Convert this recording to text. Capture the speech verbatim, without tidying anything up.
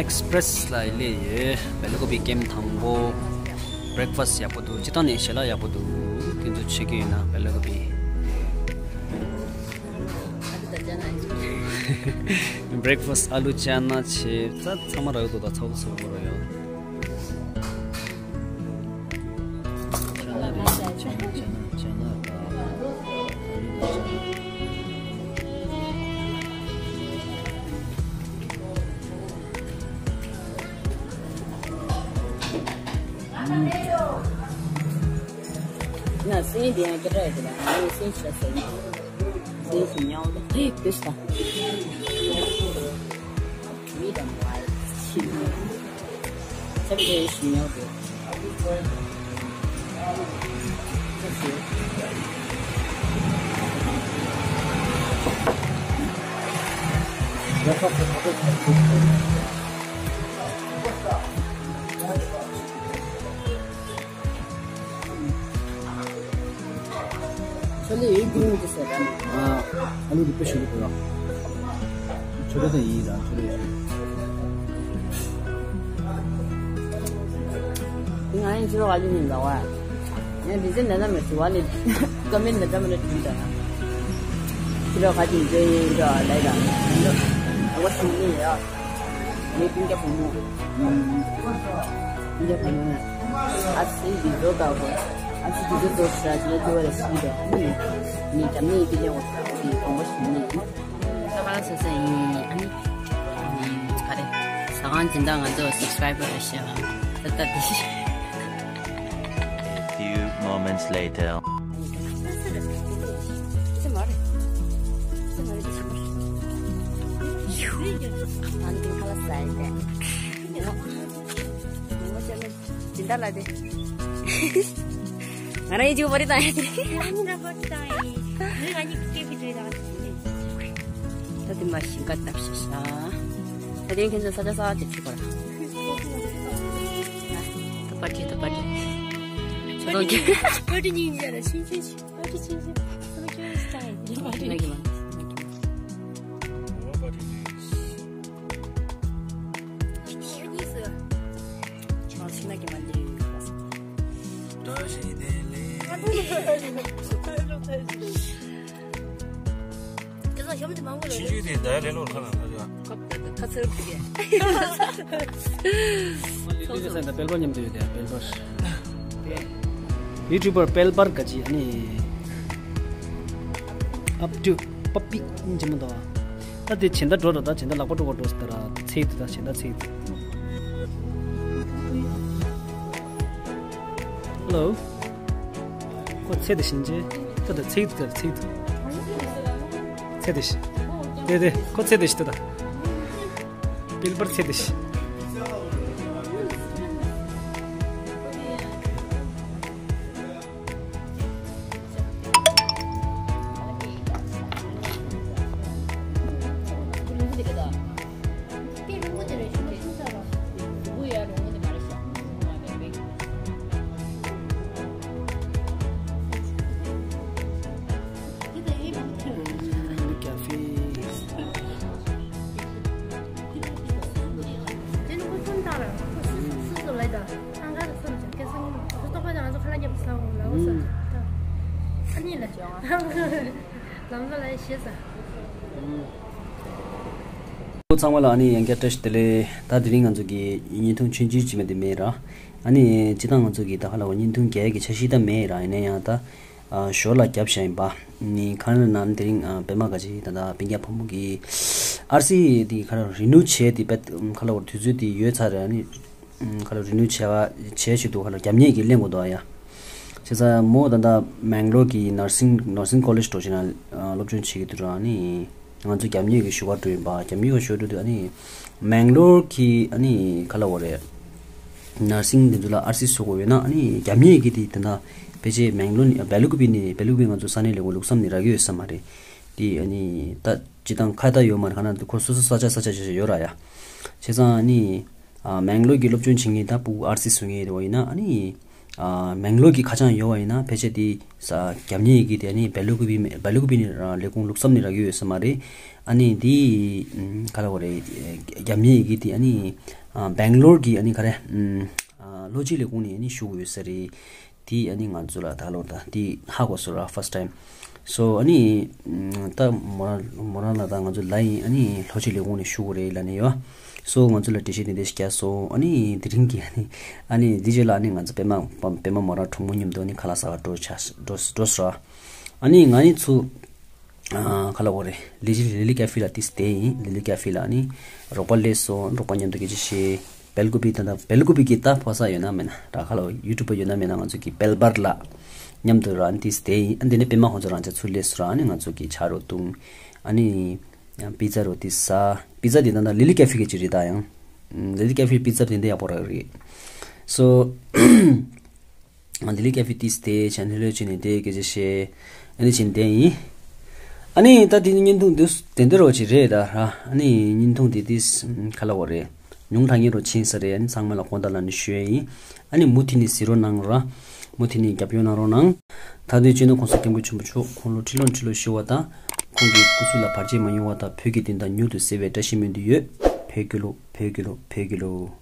Express ལ་སླེབས་ཡོད། བེ་ལ་ཀོ་པི་ཀེམ་དང་པོ། Breakfast ཡག་པོ་འདུག་སྤྱིར་བཏང་ནས་ཞལ་ལག་ཡག་པོ་འདུག་དེ་ཚོ་ཆེ་གི་ཡོད་ན་བེ་ལ་ཀོ་པི། Breakfast ཨ་ལུ་ཅ་ན་ཆེ་ད་ཚང་མ་རག་འདུག་ད་ཚོགས་སུ་བོར་ཡོད། ང་སེམས་དེ་ཡང་སྐད་གྲགས་ཡོད་ལ་ང་སེམས་ཤ་ཟ་ཡིན། སེམས་ཤ་ཉའོ་ལ་ཧེ་ཀྲིས་ད། Freedom rides. Separation, okay. ཆོ་ལེ་ཡོད་རྒྱུ་འདི་ཟེར་ར་ནི། ཨ་ཨ་ལུ་རིག་པ་ཞིག་འདུག་ལ། ཆོ་ལེ་དང་ཡིན་ར་ཆོ་ལེ་ཡོད། ང་ཡིན་ཆོ་ལེ་ཨ་ལུ་ཡིན་ལ་བ། ཡང་འདི་ཚེ་ན་ན་མེད་སུ་བ་ནི་ཀ་མེད་ན་ད་མ་ན་དྲིན་ད། ཆོ་ལེ་ཁ་ཅིག་འཇོ་ཡིན་འདྲ་ལ་ཡ། ཨ་བ་ཞིག་ཡིན་ཡ། ངའི་སྤུན་ཀྱག་བུ་མོ། སྤུན་ཀྱག་བུ་མོ་ནི། ཨ་སི་འདི་ཚོ་ལྟ་བུ། ཨ་སི་འདི་ཚོ་ཚོ་ཤ་ཅི་ལ་ཅི་བ་ལ་སི་དོ། ནི་ནི་ཀྱང་ནི་ཀྱི་ལེ་བ་ཁ་ཁོ་དི་གོང་བ་ཞིག་ནི། ས་ག་ལ་སོ་སོ་ཡིན་ཨ་ནི། ག་རེ། ཟ་ཁང་འཛིན་བདག་ང་ཚོ་subscriber་རེ་ཤེས་བ། ད་ལྟ་དི་ཤི། A few moments later. ང་རང་ཡིན་ཅིག་པར་བཏང་ཡ་དེ། ང་རང་པར་བཏང་ཡིན། ང་གཉིས་ཀྱི་ཀེ་ཕི་དུས་དང་། ད་དེ་མ་ཤིང་ཀ་བཏབ་ཤིག་ཤ། ད་དེ་ཁྱེད་ཚོ་ས་ཆ་ས་ཆ་ཆུ་བར། ད་པར་ཏི་ད་པར་ཏི། ཆུ་ཐོག་གི། པར་ཏི་ཉིན་རྒྱལ་ལ་ཤིང་ཆེན་ཤིང་པར་ཏི་ཆེན་ཤིང་སུ་ཁྱོད་སི་ཀྱང་ཡིན་པར་ཏི། ན་གི་མ། ཆུང་ཆུང་ཟེར། ཆུང་ཆུང་ན་གི་མ་འདི་ཡོད། ཁྱེད་ཚོ་ཤམ་དེ་མང་གི་ལ། ཆུང་ཆུང་དེ་ད་རེ་ལོ་ལྷ་ན་ལྷ་ཡ། ཁ་ཚར་གི། ལི་ལི་ས་ད་དཔལ་པ་མཉམ་དུ་ཡོད་དེ་དཔལ་པ། ཡུ་ཊུབ་པར་དཔལ་པར་ག་ཅི་ཨ་ནི། Up to puppy ཨིན་ཅི་མོ་དོ། ད་དེ་ཇི་ལྟར་འགྲོ་ར་ད་ཇི་ལྟར་ལག་པ་འགྲོ་ག་འགྲོ་ཟེར་ད་ར་ཚེག་དེ་ད་ཇི་ལྟར་ཚེག་དེ། Hello། ཁོ་ཚེ་དེ་བཞིན་ཅེ། ད་ད་ཚེག་དེ་ད་ཚེག་དེ། ཚེ་དེ་བཞིན། དེ་དེ་ཁོ་ཚེ་དེ་བཞིན་ད་ད། དཔལ་པར་ཚེ་དེ་བཞིན། ཚང་མ་ལ་ཨ་ནི་ཡང་བསྐྱར་བཀྲ་ཤིས་བདེ་ལེགས། ད་དེ་རིང་ང་ཚོ་གི་བརྙན་ཐུང་ཆུང་ཆུང་ཅིག་མ་དེ་མེད་ར། ཨ་ནི་སྤྱིར་བཏང་ང་ཚོ་གི་ད་ཧ་ལ་བ་བརྙན་ཐུང་རྒྱག་གི་འཆར་གཞི་ད་མེད་ར། ཡིན་ན་ཡང་ད་ཨ་ཞོར་ལ་རྒྱབ་བཞག་ཡིན་པ། ནི་གང་རེད་ན་དེ་རིང་ཨ་པད་མ་ག་ཅི་ད་ད་སྤུན་ཀྱག་ཕོ་མོ་གི་ཨར་སི་དེ་ག་རེ་རི་ནིའུ་བྱས་དེ་པད་ག་ལ་བར་དུས་ཚོད་དེ་ཡོལ་ཚར་རེད། ཨ་ནི་ག་ལ་རི་ནིའུ་བྱས་པ་བྱས་བྱས་འདུག་ག་ལ་རྒྱབ་གཉེར་གྱི་གླེང་དགོས་འདུག་ཡ། བྱས་ཙང་མོ་ད་ལྟ་མེང་ལོར་གྱི་ནར་སིང་ནར་སིང་ཀོ་ལེཇ་འགྲོ་བྱས་ན་སློབ་སྦྱོང་བྱེད་ཀྱི་འདུག་ར། ཨ་ནི་ང་ཚོ་རྒྱབ་གཉེར་གྱི་ཞུ་བ་འགྲོ་ཡིན་པ། རྒྱབ་གཉེར་གྱི་ཞུ་བ་འགྲོ་དུས་ཨ་ནི་མེང་ལོར་གྱི་ཨ་ནི་ག་ལ་བ་རེད། ནར་སིང་དེ་ཚོ་ལ་ཨར་སི་བཟོ་དགོས་ཡོད་ན་ཨ་ནི་རྒྱབ་གཉེར་གྱི་དེ་ད་ལྟ་ཕལ་ཆེར་མེང་ལོར་ནས་བེ་ལུ་ཀུ་པི་ནས་བེ་ལུ་ཀུ་པི་ང་ཚོ་ས་གནས་ལས་འགོ་ལུགས་བསམ་ནས་རག་གི་ཡོད་ས་མ་རེད། དེ་ཨ་ནི་ད་སྤྱིར་བཏང་ཁ་ད་ཡོད་མ་རེད། ག་ན་ཁོ་སོ་སོ་ས་ཆ་ས་ཆ་ཆ་ཆ་ཡོད་ར་ཡ། བྱས་ཙང་ཨ་ནི་ཨ་མེང་ལོར་གྱི་སློབ་སྦྱོང་བྱེད་མཁན་ད་ཕྲུ་གུ་ཨར་སི་བཟོ་མཁན་དེ་བ་ཡིན་ན་ཨ་ནི་ མེང་ལོར་གྱི་ཁ་བྱང་ཡོད་པ་ཡིན་ན་ཕལ་ཆེར་དེ་ས་རྒྱབ་གཉེར་ཡི་གེ་དེ་ཨ་ནི་སྦེལ་ཀོབ་པི་སྦེལ་ཀོབ་པི་ནས་རང་ལས་ཁུངས་ལུགས་བསམ་ནས་རག་གི་ཡོད་ས་མ་རེད། ཨ་ནི་དེ་ག་ལབ་དགོས་རེད། རྒྱབ་གཉེར་ཡི་གེ་དེ་ཨ་ནི་སྦེང་ལོར་གྱི་ཨ་ནི་ག་རེ་ལྷོ་སྤྱི་ལས་ཁུངས་ནས་ཨ་ནི་ཞུ་དགོས་ཡོད་ས་རེད། དེ་ཨ་ནི་ང་ཚོ་ལ་ད་ལོ་ད་དེ་ཧ་གོ་སོང་ར། first time། so ཨ་ནི་ད་མོ་རང་མོ་རང་ལ་ད་ང་ཚོ་ལ་ཡིན་ཨ་ནི་ལྷོ་སྤྱི་ལས་ཁུངས་ནས་ཞུ་དགོས་རེད་ལབ་ནས་ཡོད། so ང་ཚོ་ལ་འགྲེལ་བཤད་དེ་འདྲ་ཞིག་བརྒྱབ་སོང་། ཨ་ནི་དེ་རིང་གི་ཨ་ནི་ཨ་ནི་འདི་རྗེས་ལ་ཨ་ནི་ང་ཚོ་པད་མ་པད་མ་མོ་རང་གྲོགས་མོ་མཉམ་དུ་ཨ་ནི་ཁ་ལག་ཟ་བར་འགྲོ་ཆ་འགྲོ་འགྲོ་སོང་ར། ཨ་ནི་ང་ནི་ཚུ་ཨ་ག་ལབ་དགོས་རེད། ལི་ལི་ལི་ལི་ཀ་ཧྥེ་ལ་ཏིས་དེ་ཡིན། ལི་ལི་ཀ་ཧྥེ་ལ་ཨ་ནི་རོགས་པ་སླེབས་སོང་། རོགས་པ་མཉམ་དུ་སྐད་ཆ་བཤད། སྦེལ་ཀོབ་པི་ད་ལྟ་སྦེལ་ཀོབ་པི་གི་ད་ཕོ་གསར་ཡོད་ན་མེད་ན་ར། ཁ་ལོ་ཡུ་ཊུབ་པ་ཡོད་ན་མེད་ན་ང་ཚོ་གི་སྦེལ་པར་ལ་མཉམ་དུ་ར་ཨ་ནི་ཏིས་དེ་ཡིན། ཨ་འདི་ནས་པད་མ་ཁོང་ཚོ་རང་ཅག་ཚུར་སླེབས་སོང་ར། ཨ་ནི་ང་ཚོ་གི་ཇ་རུ་བཏུང་། ཨ་ནི་པི་ཛ་རུ་ཏིས་ཟ། པི་ཛ་དེ་ད་ལྟ་ལི་ལི་ཀ་ཧྥེ་གི་ཅིག་རེད། ད་ཡང་ལི་ལི་ཀ་ཧྥེ་པི་ཛ་དེ་འདྲ་ཡག་པོ་རག་རེད། so ལི་ལི་ཀ་ཧྥེ་ཏིས་དེ་ཆན་ཧེ་ལོ་ཅི་ནས་དེ་སྐད་ཆ་བཤད། ཨ་ནི་ཕྱིན་དེ་ཡིན། ཨ་ནི་ད་དེ་བརྙན་ཐུང་འདི་དེ་འདྲ་བ་ཅིག་རེད་ད་ར། ཨ་ནི་བརྙན་ཐུང་དེ་ཏིས་ག་ལབ་དགོས་རེད། ཉུང་དྲགས་ཉེ་རུ་ཕྱིན་ས་རེད། ཨ་ནི་ཚང་མ་ལ་དགོངས་དག་ལབ་ནས་ཞུ་ཡས་ཡིན། ཨ་ནི་མུ་མཐུད་ནས་གཟིགས་རོགས་གནང་ར། མུ་མཐུད་ནས་རྒྱབ་སྐྱོར་གནང་རོགས་གནང་། ད་དུས་ཅི་ནས་གོང་ས་སྐྱབས་མགོན་ཆེན་པོ་མཆོག་ཁོང་ལོ་ཁྲི་ལོ་ཁྲི་ལོ་ཤི་བ་དང་། ཁོང་གི་སྐུ་གཟུགས་ལ་བར་ཆད་མ་ཡོང་བ་དང་། བོད་ཀྱི་བདེན་མཐའ་མྱུར་དུ་གསལ་བའི་བཀྲ་ཤིས་སྨོན་འདུན་ཡོད། བོད་རྒྱལ་ལོ། བོད་རྒྱལ་ལོ། བོད་རྒྱལ་ལོ།